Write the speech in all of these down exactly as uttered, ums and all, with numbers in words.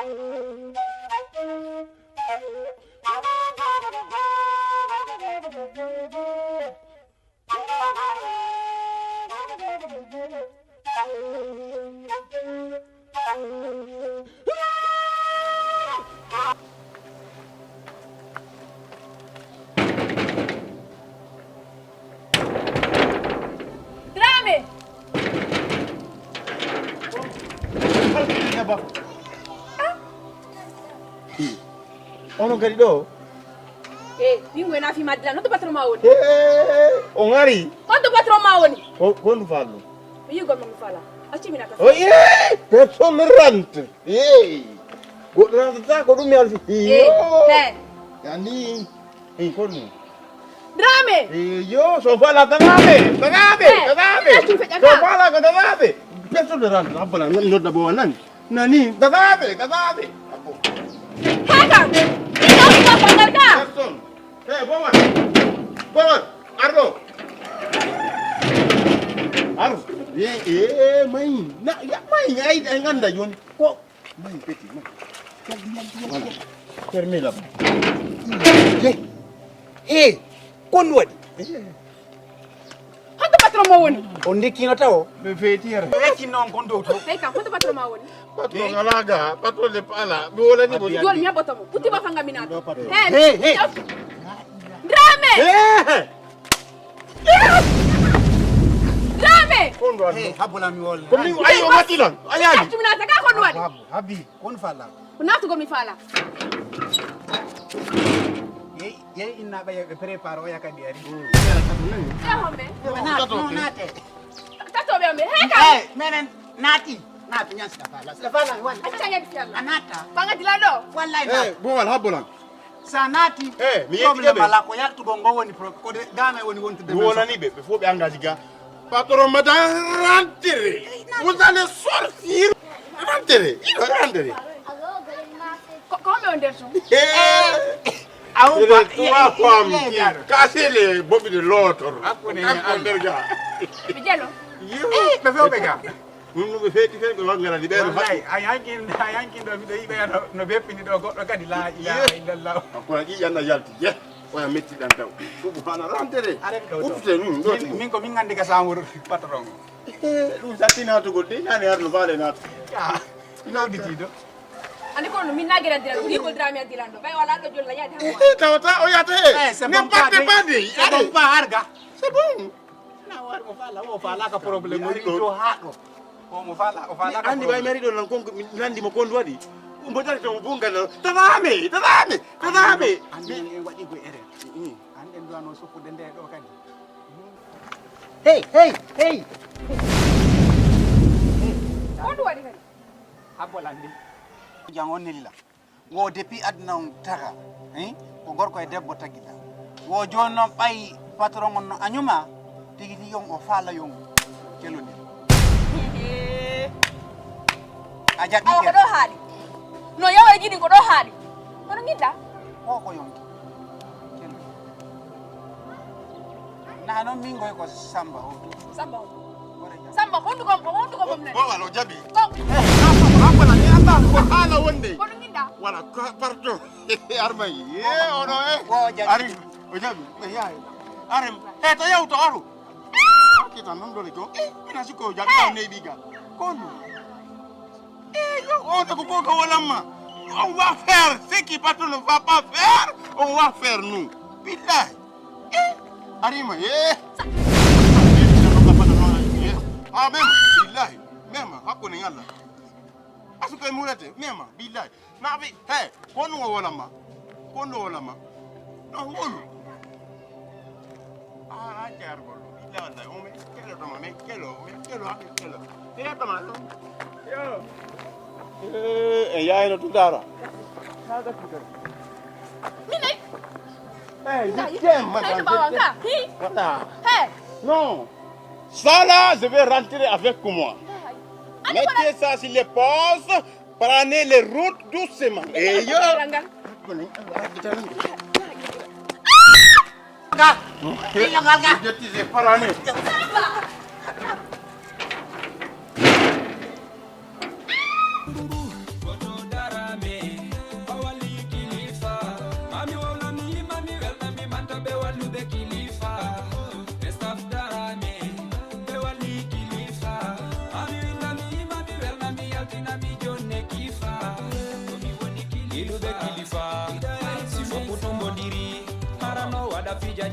Dramé! Ono kadi ɗo? E, min wena fi madila, no to patron ma woni? E, o ngari. Ko to patron ma woni? Ko, ko ndu fallo? Mi yigo mo mi fala. Acci mi nata. O, e, personne rentre. E, goɗɗo rentrata ko ɗum mi alfi. E, yo. He. Yani, e, ko ɗum? Dramé. E, yo, so fala dagaɓe, dagaɓe, e, dagaɓe. Ina cin feƴƴa so ka. Fala ko dagaɓe. Personne rentre, abbana, nodda bo nan. Nani, dagaɓe, dagaɓe. Haka, ina ko fangal ka. Personne. Hey, Bowal! Bowal! Arɗo! Ar! Ye, e, may! Na, ya, may! Ay, ay, ngannda jooni. Ko may peti, may. Voilà. Fermez là-bas. Ye. E, kon waɗi? Honto patron mo woni? On ndekkino tawo. Ɓe feetiyere. Ɓe wekkinno on kon dow to. Hey, kam, honto patron ma woni? Patron alaa ga, patron de pala. Mi wolani mo. Joni mi haɓoto mo. Putti ba fanga mi naata. Hey, hey. Dramé! Hey! Dramé! Kon ɗo addi. Hey, habola mi wol. Ko min ayi o matti lan. Ayani. Accu mi naata ka kon waɗi. Habu, habi. Kon fala. Ko naatugo mi fala. Yeyi, yeyi inna ɓe ɓe prépare o yakadi ari. E homɓe? No, naate. Tatoɓe homɓe. Hey, kam. Hey, menen naati. Naati ñan sila fala. Sila fala wani. Acca ñan sila. A naata. Fanga dila ɗo. Wallahi naata. Hey, Bowal habolan. Sa naati, eh, mi yetti problème ɓe. Ala ko yaltugol ngo woni pro-, ko de Dramé woni wontude. Mi wonani ɓe, ɓe fof ɓe engage ga. Patron madame, rentrez. Vous allez sortir. Rentrez. Il rentrez. Ko, ko homɓe on nder ton? Eh. Ah, on va, il y a, il y a, trois femmes qui cassent les bobby de l'autre. Hakkunde kanko nder ga. Ɓe jalo. Yo. Eh, ɓe fof ɓe ga. Ɗum no ɓe feeti fen, ɓe wanngarani ɓe no haqqi. Wallahi, a yankin, a yankin ɗo, miɗo yiɓa no, no beppini ɗo, goɗɗo kadi, la ilaha illallah. Kono ƴiƴan na yalti, je. Oya metti ɗan taw. Subhana, rentrez. Arrête ɗo, ɗo. Uddite ɗum, ɗo. Min, min ko min nganndi ka Samuru patron. Eh, ɗum satti naatugol de, nani har no faale naatu. Ah, ina udditi ɗo. Ani kono min nagere dira, ɗum yimɓe Dramé a dilan ɗo. Ɓay wala ɗo jolla yaade. Eh, tawata o yata he. Eh, c'est bon, pas de, pas de. C'est bon, pas arga. C'est bon. Na wari mo fala, o fala ka problème, o ri to haɗo. O mo fala, o fala ka andi bay problème. Mari ɗo nan kon, mi nandi mo kon waɗi. Mbo dari to mo bunga no. Tadame, tadame, tadame. Andi en waɗi go ere. Andi en duwano soppude nde ɗo kadi. Hey, hey, hey. Ko ɗum waɗi kadi? Habbo landi. Jang on nelila. Wo depuis aduna on taga, hein? Ko gorko e debbo tagida. Wo jooni noon ɓay patron on no añuma, tigi tigi on o faala yon kelondir. A jaɓi. Awa ko ɗo haali. No yawre jiɗi ko ɗo haali. Kono ngiɗɗa? O ko yonki. Kelo. Na noon min ngoy ko Samba o tu. Samba o. Samba, honduko, honduko mom nani? Bo wala o jaɓi. Ko. Eh, na ko, na ko na ni anda ko haala wonde. Kono ngiɗɗa? Wala ko, pardon. Armay. Ye, ono, eh. Wo jaɓi. Ari, o jaɓi. Eh, yaay. Arem. Eh, to yawto aro. Arki tan noon dole ko. Eh, mina sikko o jaɓi. Eh. Neɓi ga. Kono. Eh, yo, on ko ko ko walamma. On va faire ce qui patron ne va pas faire, on va faire nous. Billahi. Eh, arima, eh. Ah, même, billahi. Même, hakko ne yalla. Asu kay murete, même, billahi. Na bi, hey, kono o walamma. Kono o walamma. No wonu. Ah, ah, ceerno Bollo. Billahi wallahi, o men kelo to ma, men kelo, men kelo, ah, men kelo. Kelo to ma, no? Yo. Eh, e yaayno tu dara. Min ay? Eh, je t'aime, madame, je t'aime. Voilà. Hey. Non. Ça là, je vais rentrer avec moi. Mettez ça sur les pauses. Prenez les routes doucement. Eh, yo. Ka. Ila ngal ka. Jetti je parani. Mburu, ko to Dramé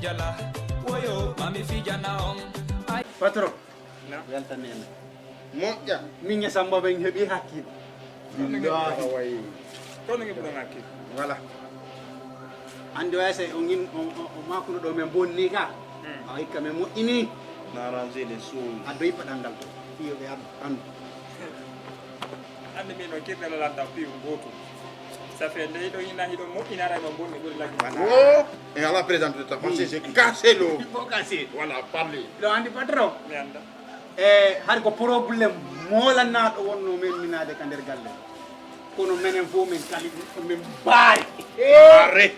Jala, woyo, mami fijana on. Patron, Na? Weltanema. Moƴƴa. Min e Samba ɓen heɓi hakkil. Billahi. Kono ngi ɓuran hakkil. Voilà. Andi o yasa on in on on makuno ɗo men bonni ka. A hikka men moƴƴini. On arranger les choses. A doyi paɗal ngal to. Fiyo ɓe andu. Andi min o kirɗe lalanta piw gotu. Ça fait nde hiɗo ina hiɗo moƴƴinara ɗo bonni ɓuri laggi. Oh, et à la présente de ta pensée, j'ai cassé l'eau. Fo kasi. Voilà, parlez. Ɗo andi patron. Mi anda. E hari ko problème molannaɗo wonno men minade ka nder galle. Kono menen fof men kali ɗum ko men mbaari. Arrêt.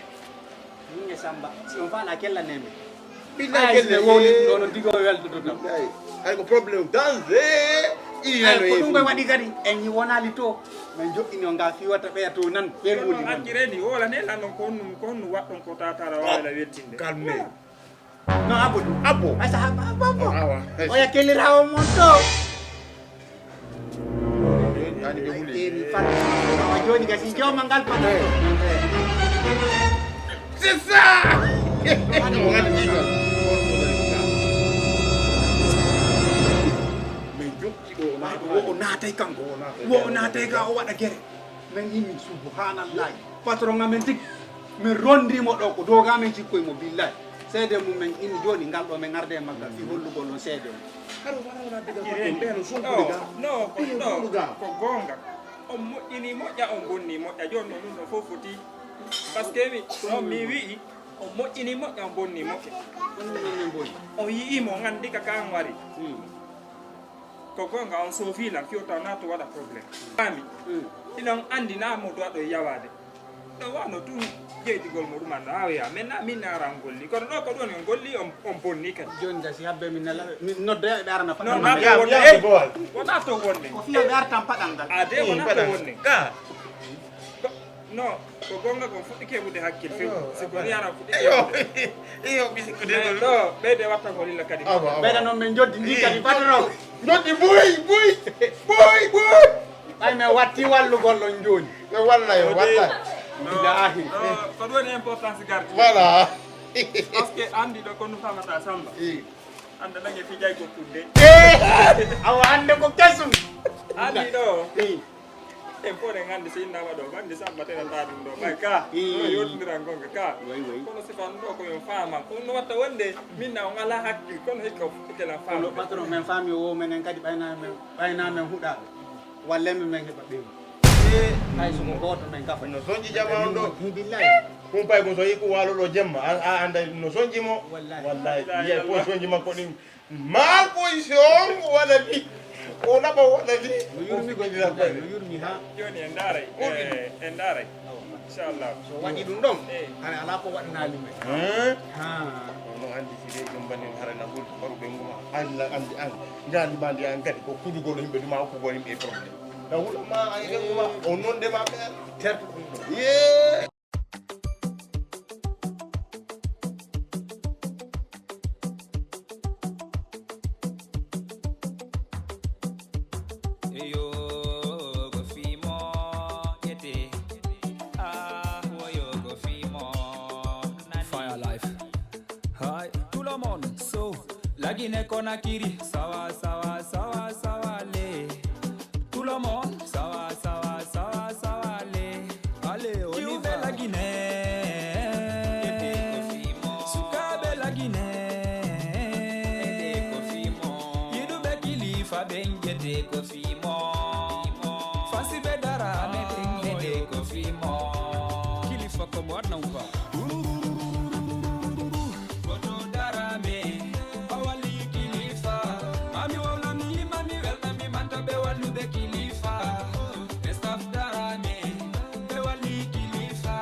Min e Samba si on faala kella neme. Billahi Ay kelle. ɓe wowli ɗum ɗo no digo weltoto tan. Billahi. Hay ko problème dangereux. Il y a Ay ko ɗum koye le. Waɗi kadi en ñi wonali to. Min joɗɗini on ga fiwata ɓeya to nan ɓe Kono nguli hakkireni wola ne lan non ko num ko num waɗɗon ko tatara wawla wettinde. Calme. No abbo ɗum. Abbo. Ay sahaba abbo. Awa. Oya kelirawo mon to. Ani ɓe wuli. Eni fat awa joni gasi jooma ngal fata. C'est ça. On a dit non. Mais jokki ɗo o Wo o naatay kanko. Wo o naatay ga o waɗa gere. Men immi subhanallahi. Patron amen tigi. Min rondimo ɗo ko doga men cikkoye mo billahi. Seede mum men immi joni ngal ɗo men arde e maggal fi hollugol on seede mum. Haɗo wala wala diga Kireni. ɓeya no No, sunkude ga. no, ko- Ɓeya no, no ga. ko gonga. On moƴƴini moƴƴa on bonni moƴƴa joni no ɗum no fof foti. Par ce que mi non mi wi'i on moƴƴini moƴƴa on bonni moƴƴa. Ɗum men men boni. On yi'imo on andi ka kan wari. Ko gonga on sofi lan fiyo taw na to waɗa problème. Ami. Ina on andi na mo doit ɗo yawade. Ɗo wano tun jeydigol mo ɗuman no awoya men na min na aran golli kono ɗo ko ɗon on golli on on bonni kadi. Joni gasi habbe min nala min noddoya ɓe arana Non, paɗa. na Ya- to wonde. ya- Ey, boy. wona to wonde. Ko fiya ɓe artan paɗal ngal. A de wona to wonde. Ka. No, ko gonga kon fuɗɗi keɓude hakkil few. Iyo, Si ko ni aran fuɗɗi Iyo. keɓude. Iyo bisi ko de. Mais ɗo ɓeyde watta ko lilla kadi. Awa awa. Ɓeyda noon min joddi ndi kadi patron. Joddi buy buy buy buy. Ɓay min watti wallugol on joni. No walla yo walla. Billahi. Ko ɗum woni importance garde. Voilà. Parce que andi ɗo ko no famata Samba. Anda nange fijay ko tudde. Awa hande ko kesum. Andi ɗo. Eh, En fof en andi so innama ɗo andi Samba tenata ɗum ɗo ɓay ka. Ii. Ɗo yotodiran gonga ka. Way, way. Kono sifa ɗum ɗo ko yon faama. Ɗum no watta wonde min na on ala hakkil kono hikka o fuɗɗitela Kono faama. Patron men faami o menen kadi ɓayna men ɓayna men huɗaɓe. Walle men men heɓa ɓewu. Hay so ko goto men gafa. No sonji jama on ɗo. Hi billahi. Kumpay ko so yiku walo ɗo jemma a a anda no sonji mo. Wallahi. Wallahi. Yiya ko sonji makko ɗin. Mal position wala ni. O naɓa wala ni. No yurmi Ko jira ko. No yurmi ha. Joni en ndaray. Eh, en ndaray. Inchallah. So waɗi ɗum ɗon. Eh. Hara ala ko waɗanali men. Hein? Ha. Ono andi si de jom bani hara na hul baru be nguma. An la andi an. Ngandi bandi an kadi ko kudugol himɓe duma ko gol himɓe problème. Na hul ma ay be nguma. O non de ma ɓe. Terto ɗum ɗon. Yeah. Eyo, go fimo, yete. Ah, woyo, go fimo. Fire life. Hi, tout le monde. So, la Guinée Conakry. Sawa, sawa, sawa, sawa, le. Tout le monde. Sawa, sawa, sawa, sawa, le. Allez, on y va. La Guinée. Yete, go fimo. Sukaɓe la Guinée. Yete, go fimo. Yiɗuɓe kilifa ɓen yete, go fimo. Fasiɓe dara, ɓe ɗen yete, go fimo. Kilifa ko mo adna ou pas? Goto darame, a wali kilifa. Mami wowlami, mami welnami, manta ɓe walluɓe kilifa. Ɓe staff darame, ɓe wali kilifa.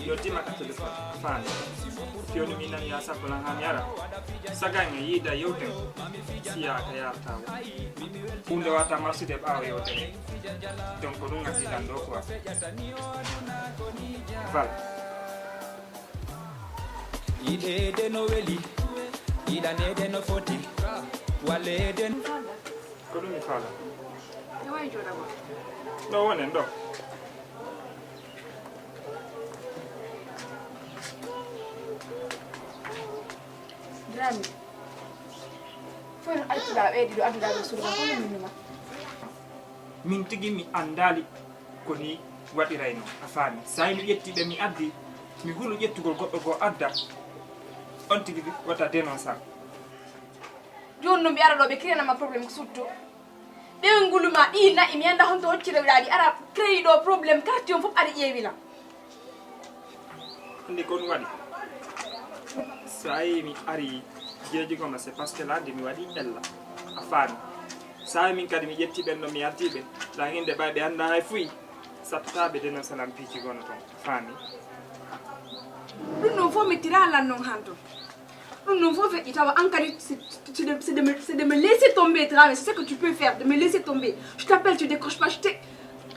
Yo dima ka telefon faande. Fiyoni mi nani ya sappo lan han yara. Sagan e yiida yewten. Siya ka yarta wo. Hunde wata marsude ɓaawo yewtere. Donc ko ɗum ngati lan ɗo quoi. Voilà. Yiɗeede no weli, yiɗaneede no foti, walleede. Ko ɗum mi faala. Ewa e jooɗagol. Ɗo wonen ɗo. Dramé, fof no artuɗaa ɓee ɗiɗo adduɗaa ɗo suudu kam, kono min numa? Min tigi mi anndaali ko ni waɗiraynoo, a faami. Sa'i mi ƴetti ɓe mi addi, mi hulu ƴettugol goɗɗo goo adda, on tigi wi wata dénonce am. Jooni no mi ara ɗo ɓe créer nama problème surtout. Ɓe nguluma ɗi na'i mi annda honto hoccira wiɗa ɗi ara créer ɗo problème quartier on fof ari ƴeewi lan. Andi ko ɗum waɗi? So a yii mi ari jeeji goma, c'est parce que la andi mi waɗi ella. A faami? So a yii min kadi mi ƴetti ɓen ɗo mi arti ɓe. Ɗan inde ɓay ɓe annda hay fuy. Sattata ɓe dénoncer lan piiji gono ton. A faami? Ɗum ɗon fof mi tira lan non hanto. Ɗum ɗon fof feƴƴi tawa an kadi c'est c'est de, c'est de me, c'est de me laisser tomber, Dramé, c'est ce que tu peux faire, de me laisser tomber. Je t'appelle, tu décroches pas, je t'ai,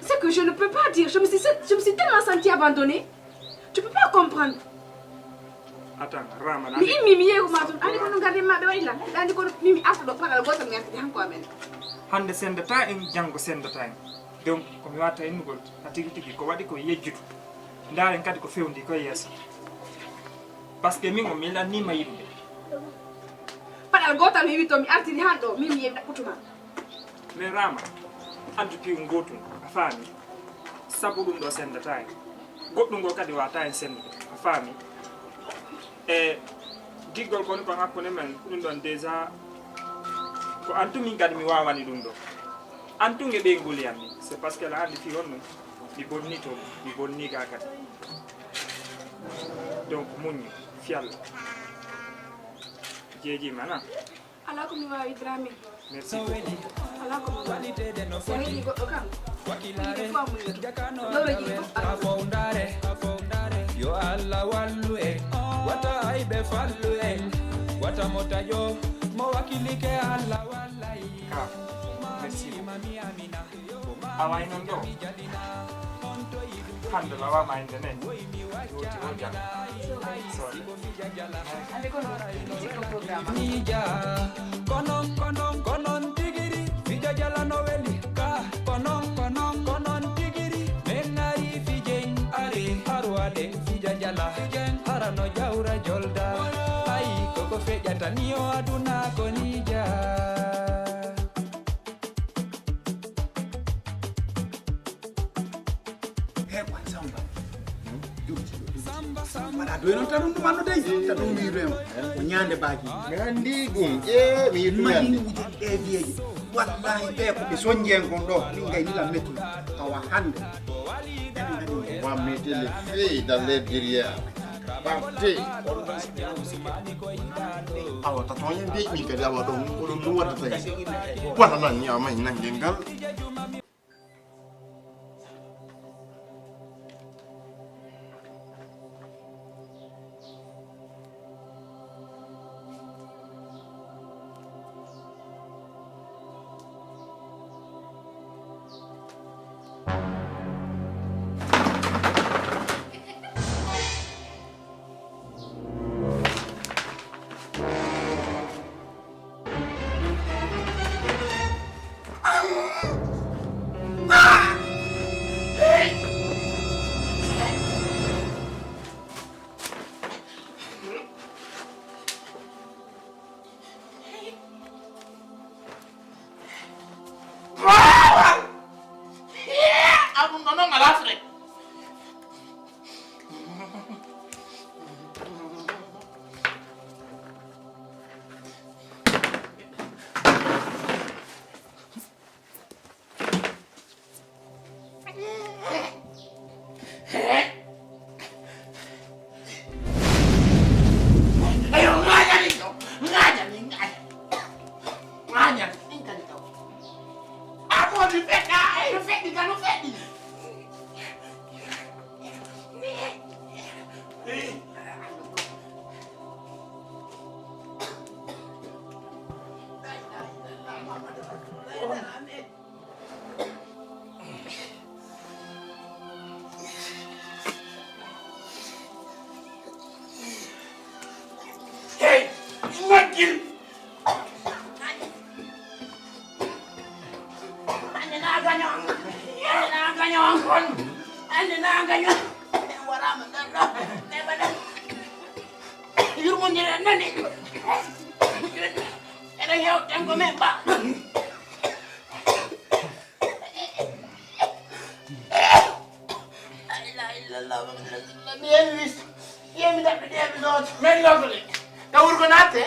c'est que je ne peux pas dire, je me suis, je me suis tellement sentie abandonnée. Tu peux pas comprendre. Attends, Rama, mi immi mi yeewu ma toon, andi kono garde ma ɓe waɗi lan, ɓe andi kono min mi arta ɗo pagal gotal mi artidi hanko amen. Hannde sendata en, janngo sendata en. Donc ko mi watta innugol, a tigi tigi ko waɗi ko yejjutu. Ndaaren kadi ko fewndi ko e yeeso. Parce que min o mi lannima yiɗude. Paɗal gotal mi wi to mi artiri han ɗo, min mi yeewi ɗaɓɓutuma. Mais Rama, antu piiw ngootum, a faami? Sabu ɗum ɗo sendata en. Goɗɗum ngo kadi wata en sendude, a faami? E giggol kon kon hakkunde men, ɗum ɗon déjà ko antu min kadi mi wawani ɗum ɗo. Antu nge ɓe ngoli am ni, c'est parce que la andi fi honno mi bonni to, mi bonni ga kadi. Donc muññu, fiyalla. Jeeji mana. Alaa ko mi waawi, Dramé. Merci beaucoup. Alaa ko mi waawi. So heɓii goɗɗo kam, yimɓe fof a muññoto. Lowre jii fof alaa. Yo Allah wallu en, wata ayɓe fallu en, wata mo taƴo, mo wakilike Allah wallay. Ka, merci beaucoup. A wayi noon ɗo. Hannde lawama inde men. Yowti o jam. Sorry. Ande kono, sikko programme. Mija. Konon, konon, konon tigiri. Fijo jala no weli ka. Konon, konon, konon tigiri. Men ngari fijen. Are, harwade. Fija jala. Fijen. Harano jawra jolda. Ayi, koko feƴata ni o aduna ko nija. Heɓa Samba. Wala doy noon tan ɗum anno dey. Tan ɗum wiidoyma. Ko ñaande baaji. Mi anndi ɗum. Ƴee, mi yiɗum anndi. Mani wujud e viyeji. Wallahi ɓe ko ɓe soñjeen kon ɗo. Min gayni la mettu. Awa hannde. Wa metele fey dans les derrière. Bamte. Awa tatoñe mbiy min kadi awa ɗon oɗon ɗum waɗata. Wala nan ñaama e nannge ngal. Aɗum ɗo noon alaa frais. Eyo, ŋaaƴani ɗo, ŋaaƴani, ŋaaƴani. Ŋaaƴani, ɗin kadi taw. Amo, mi feɗɗa, ay, no feɗɗi ka, no feɗɗi. Hey, maggil! Ande na gaño on, ande na gaño on kon, ande na gaño. En waraama nder ɗo, neɓa ɗen. Yurmondire nani. Eɗen hewten ko min mba. La ilaha illallah, Muhammadu Rasulullah. Mi yewi wis. Yewi daɗɗo ɗeɓe ɗoto. Men lordude. Ka wuro ko natte.